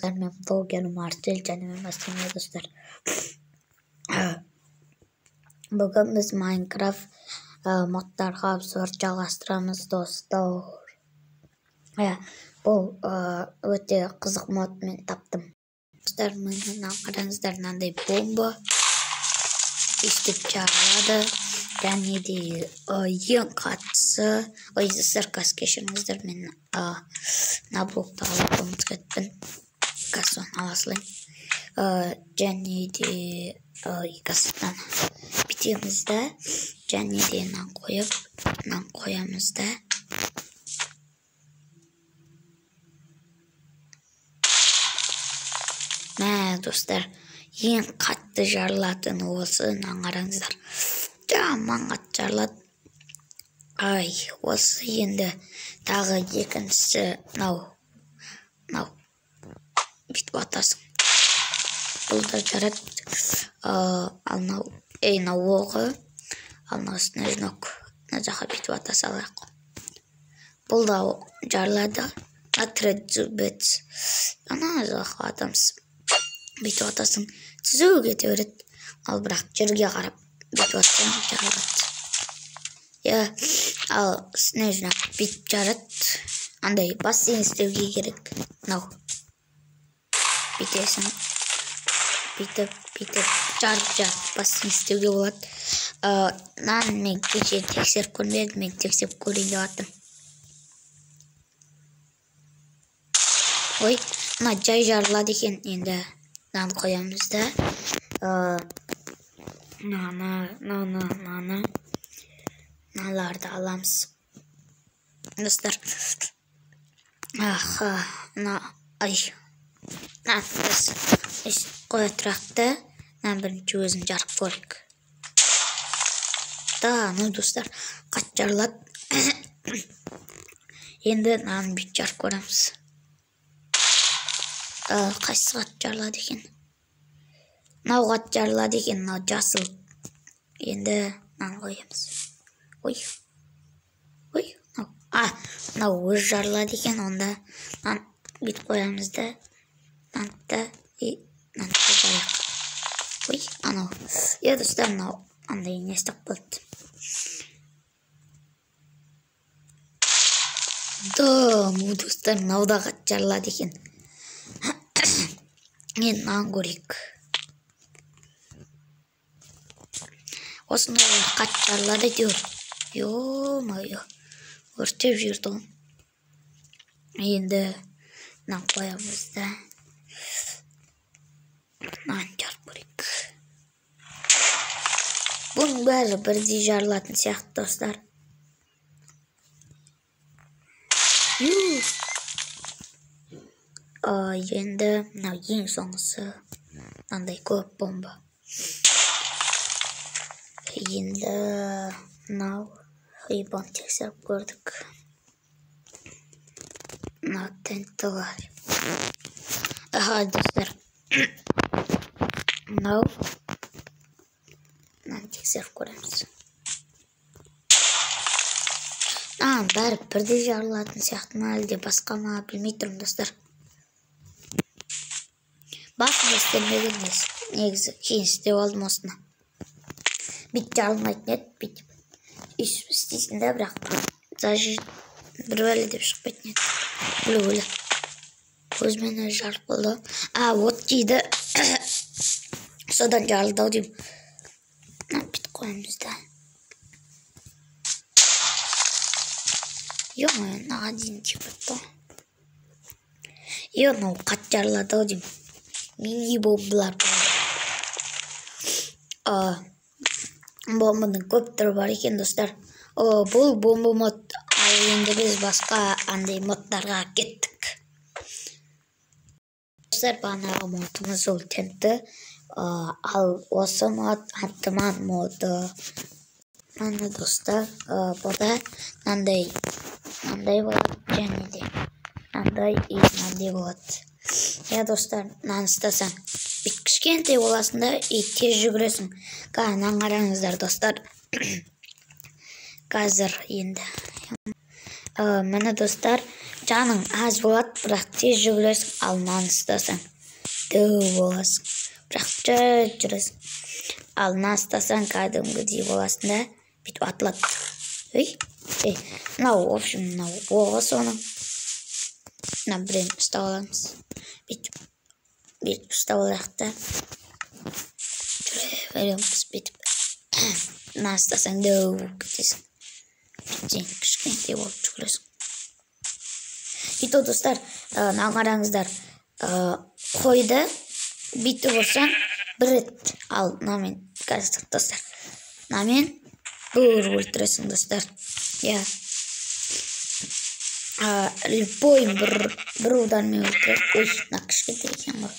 Мен блогер Марсель және мен бастаймын, достар. Бүгін біз Майнкрафт модтарға обзор жалғастырамыз, достар. Бұл өте қызық мод мен таптым. Достар, мына қараңыздар, мынандай бомба өйстіп жарылады. Және де ең қаттысы, ой, достар, қазір кешіріңіздер, мен мына блокты алып ұмытып кеттім. Қазір соны ала салайын. Және де қазір бүйтеміз да, және де мынаны қойып, мынаны қоямыз да. Мә, достар, ең қатты жарылатын осы, мынаны қараңыздар. Жаман қатты жарылады. Ай, осы енді тағы екіншісі мынау. Мынау. Бүйтіп атасың. Бұл да жарады. Ал мынау, ей, мынау оғы. Ал мынау снежнок. Мына жаққа бүйтіп ата салайық. Бұл да жарылады. Трезубец. Ана жаққа атамыз. Бүйтіп атасың, түзу кете береді. Ал бірақ жерге қарап бүйтіп атсаң жарылады. Иә, ал снежнок бүйтіп жарады. Андай бассейн істеуге керек. Мынау. Бүйтесің. Бүйтіп, бүйтіп жарып бассейн істеуге болады. Мынаны мен кеше тексеріп көрмедім, мен тексеріп көрейін деп жатырмын. Ой, мына жай жарылады екен енді. Мынаны қоямыз да. Мынаны, мынаны, мынаны. Мыналарды аламыз. Достар. Аха, мына, ай. Мына біз қоя тұрайық та. Мынаны бірінші өзін жарып көрейік. Да, ну достар, қатты жарылады. Енді мынаны бүйтіп жарып көреміз. Қайсысы қатты жарылады екен? Мынау қатты жарылады екен, мынау жасыл. Енді мынаны қоямыз. Ой. Ой, мынау. А, мынау өзі жарылады екен, онда мынаны бүйтіп қоямыз да. Мынаны да, и мынаны да жарайық. Ой, анау. Е, достар, мынау андай не істеп қалды. Да, достар, мынау да қатты жарылады екен. Енді мынаны көрейік. Осындайлар қатты жарылады әйтеуір. Ё-моё, өртеп жіберді ғой. Енді мынаны қоямыз да. Мынаны жарып көрейік. Бұның бәрі бірдей жарылатын сияқты, достар. Енді мынау ең соңғысы, мынандай көп бомба. Енді мынау ибон тексеріп көрдік. Мынау тентілар. Аха, достар. Мынау мынаны тексеріп көреміз. Мынаның бәрі бірдей жарылатын сияқты ма, әлде басқа ма, білмей тұрмын, достар. Басында істемеген негізі, кейін істеп алдым осыны. Бүйтіп жарылмайтын еді, бүйтіп өйстіп істейсің да, бірақ бір бәле деп шықпайтын еді. Өлі, өлі. Көзімен өзі жарылып қалды. А, от тиді. Содан жарылды ау деймін. Мына бүйтіп қоямыз да. Ё-моё, мынаға дейін тиіп кетті ғой. Е, мынау қатты жарылады ау деймін. Мини бомбалар бар. Бомбаның көп түрі бар екен, достар. Бұл бомба мод. Ал енді біз басқа андай модтарға кеттік. Достар, бағанағы модымыз ол тентті. Ал осы мод антыман моды. Міне, достар, бұда мынандай мынандай болады, және де мынандай и мынандай болады. Иә, достар, мынаны ұстасаң бүйтіп кішкентай боласың да и тез жүгіресің. Қазір мынаны қараңыздар, достар. Қазір енді. Міне, достар, Жаның аз болады, бірақ тез жүгіресің, ал мынаны ұстасаң дәу боласың, бірақ жай жүресің. Ал мынаны ұстасаң кәдімгідей боласың да, бүйтіп атылады. Ей, ей, мынау, в общем, мынау оғы соның. Мына біреуін ұстап аламыз. Бүйтіп, бүйтіп ұстап алайық та, жүре береміз бүйтіп. Мынаны ұстасаң дәу болып кетесің. Бүйтсең кішкентай болып жүгіресің. И то, достар, мына қараңыздар, қойды бүйтіп ұрсаң бір рет, ал мынамен қазір, достар, мынамен бір өлтіресің, достар. Иә, любой бір удармен өлтіреді. Ой, мына кішкентай екен ғой.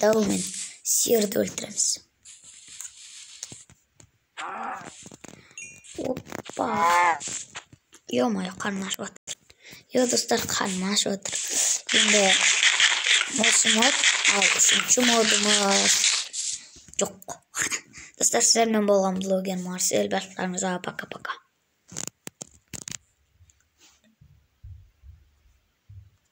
Дәумен сиырды өлтіреміз. Опа, ё-моё, қарным ашып жатыр. Е, достар, қарным ашып жатыр. Енді осы мод, ал үшінші модымыз жоқ. Достар, сіздермен болған блогер Марсель. Барлықтарыңызға пока-пока.